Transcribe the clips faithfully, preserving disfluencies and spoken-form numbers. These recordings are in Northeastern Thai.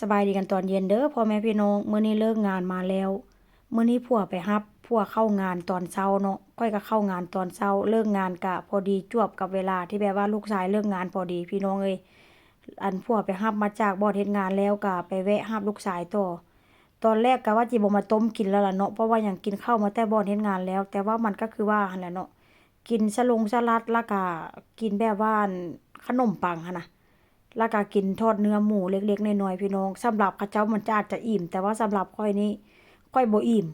สบายดีกันตอนเย็นเด้อพ่อแม่พี่น้อง มื้อนี้เลิกงานมาแล้ว มื้อนี้ผัวไปรับ ผัวเข้างานตอนเช้าเนาะ ข้อยก็เข้างานตอนเช้า เลิกงานก็พอดีจวบกับเวลาที่แบบว่าลูกชายเลิกงานพอดีพี่น้องเอ้ย อันผัวไปรับมาจากบ่อนเฮ็ดงานแล้วก็ไปแวะรับลูกชายต่อ ตอนแรกก็ว่าจิบ่มาต้มกินแล้วล่ะเนาะ เพราะว่าหยัง กินข้าวมาแต่บ่อนเฮ็ดงานแล้ว แต่ว่ามันก็คือว่าหั้นแหละเนาะ กินสะลงสลัด แล้วก็กินแบบว่าอันขนมปังหั้นนะ แล้วก็กินทอดเนื้อหมูเล็กๆน้อยๆพี่น้อง สำหรับเขาเจ้ามันจะอาจจะอิ่ม แต่ว่าสำหรับข้อยนี่ ข้อยบ่อิ่ม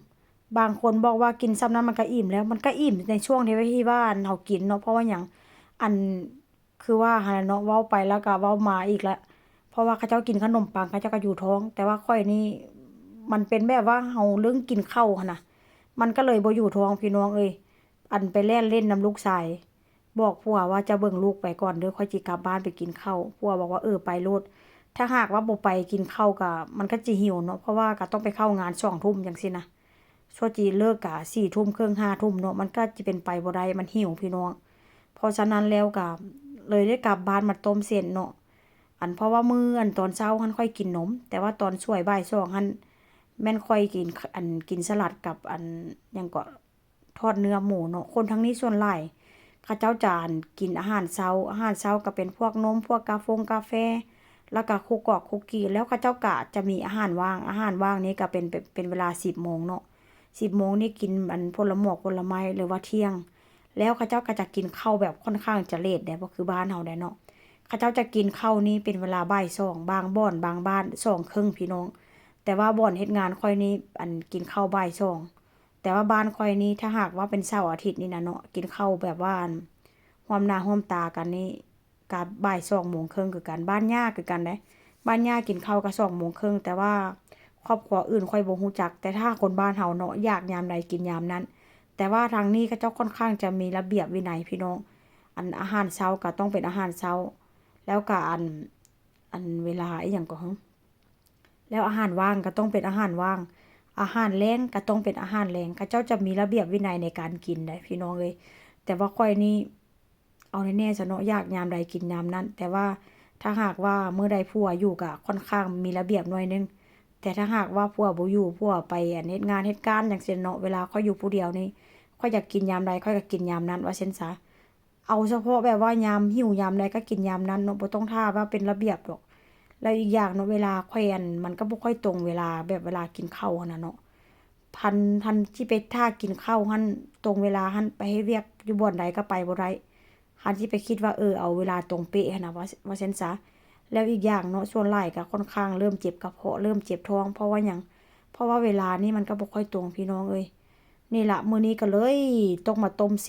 บางคนบอกว่ากินส่ำนั้นมันก็อิ่มแล้ว มันก็อิ่มในช่วงที่ว่า ที่ว่าอันเฮากินเนาะ เพราะว่าหยัง อัน คือว่าหั้นน่ะเนาะ เว้าไปแล้วก็เว้ามาอีกละ เพราะว่าเขาเจ้ากินขนมปัง เขาเจ้าก็อยู่ท้อง แต่ว่าข้อยนี่ มันเป็นแบบว่าเฮาเรื่องกินข้าวหั้นนะ มันก็เลยบ่อยู่ท้องพี่น้องเอ้ย อันไปแล่นเล่นนำลูกชาย บอกผัวว่าจะเบิ่งลูกไปก่อนเด้อ ข้อยจิกลับบ้านไปกินข้าว ผัวบอกว่า เออ ไปโลด ถ้าหากว่าบ่ไปกินข้าวก็ มันก็จิหิวเนาะ เพราะว่าก็ต้องไปเข้างานสองทุ่มจั่งซี้นะ ซั่วจิเลิกก็สี่ทุ่มครึ่ง ห้าทุ่มเนาะ มันก็จิเป็นไปบ่ได้ มันหิวพี่น้อง เพราะฉะนั้นแล้วก็เลยได้กลับบ้านมาต้มเส้นเนาะ อัน เพราะว่ามื้ออันตอนเช้าหั้นข้อยกินนม แต่ว่าตอนช่วงบ่ายสองหั้น แม่นข้อยกิน อัน กินสลัดกับอัน หยังเกาะ ทอดเนื้อหมูเนาะ คนทางนี้ส่วนหลาย เขาเจ้าจะอัน กินอาหารเช้า อาหารเช้าก็เป็นพวกนม พวกกาฟงกาแฟ แล้วก็คุกกอกคุกกี้ แล้วเขาเจ้าก็จะมีอาหารว่าง อาหารว่างนี่ก็เป็น เป็น เป็นเวลาสิบโมงเนาะ สิบโมงนี่กินอันผลหมากผลไม้หรือว่าเที่ยง แล้วเขาเจ้าก็จะกินข้าวแบบค่อนข้างจะเลตเด้ บ่คือบ้านเฮาได้เนาะ เขาเจ้าจะกินข้าวนี่เป็นเวลาบ่ายสอง บางบ่อน บางบ้าน สองครึ่งพี่น้อง แต่ว่าบ่อนเฮ็ดงานข้อยนี่ อัน กินข้าวบ่ายสอง แต่ว่าบ้านข้อยนี่ ถ้าหากว่าเป็นเสาร์อาทิตย์นี่นะเนาะ กินข้าวแบบว่าอัน ร่วมหน้าร่วมตากันนี่ ก็บ่ายสองโมงครึ่งคือกัน บ้านย่าคือกันเด้ บ้านย่ากินข้าวก็สองโมงครึ่ง แต่ว่าครอบครัวอื่นข้อยบ่ฮู้จัก แต่ถ้าคนบ้านเฮาเนาะ อยากยามใดกินยามนั้น แต่ว่าทางนี้เขาเจ้าค่อนข้างจะมีระเบียบวินัยพี่น้อง อันอาหารเช้าก็ต้องเป็นอาหารเช้า แล้วก็อัน อันเวลาอิหยังก็ แล้วอาหารว่างก็ต้องเป็นอาหารว่าง อาหารแลงก็ต้องเป็นอาหารแลง เขาเจ้าจะมีระเบียบวินัยในการกินได้พี่น้องเอ้ย แต่ว่าข้อยนี่ เอาแน่ๆซะเนาะ อยากยามใดกินยามนั้น แต่ว่าถ้าหากว่ามื้อใดผัวอยู่ก็ค่อนข้างมีระเบียบหน่อยหนึ่ง แต่ถ้าหากว่าผัวบ่อยู่ ผัวไปอันเฮ็ดงานเฮ็ดการจั่งซี้เนาะ เวลาข้อยอยู่ผู้เดียวนี่ ข้อยอยากกินยามใดข้อยก็กินยามนั้น ว่าซั่นซะ เอาเฉพาะแบบว่ายามหิวยามใดก็กินยามนั้นเนาะ บ่ต้องท่าว่าเป็นระเบียบดอก แล้วอีกอย่างเนาะ เวลาข้อยอัน มันก็บ่ค่อยตรงเวลา แบบเวลากินข้าวหั้นน่ะเนาะ คัน คันสิไปท่ากินข้าวหั้น ตรงเวลาหั้น ไปเฮ็ดเวียกอยู่บ่อนใดก็ไปบ่ได้ คันสิไปคิดว่า เออ เอาเวลาตรงเป๊ะหั้นน่ะ ว่า ว่าซั่นซะ แล้วอีกอย่างเนาะ ส่วนหลายก็ค่อนข้างเริ่มเจ็บกระเพาะ เริ่มเจ็บท้อง เพราะว่าหยัง เพราะว่าเวลานี่มันก็บ่ค่อยตรงพี่น้องเอ้ย นี่ล่ะ มื้อนี้ก็เลยต้องมาต้มเส้น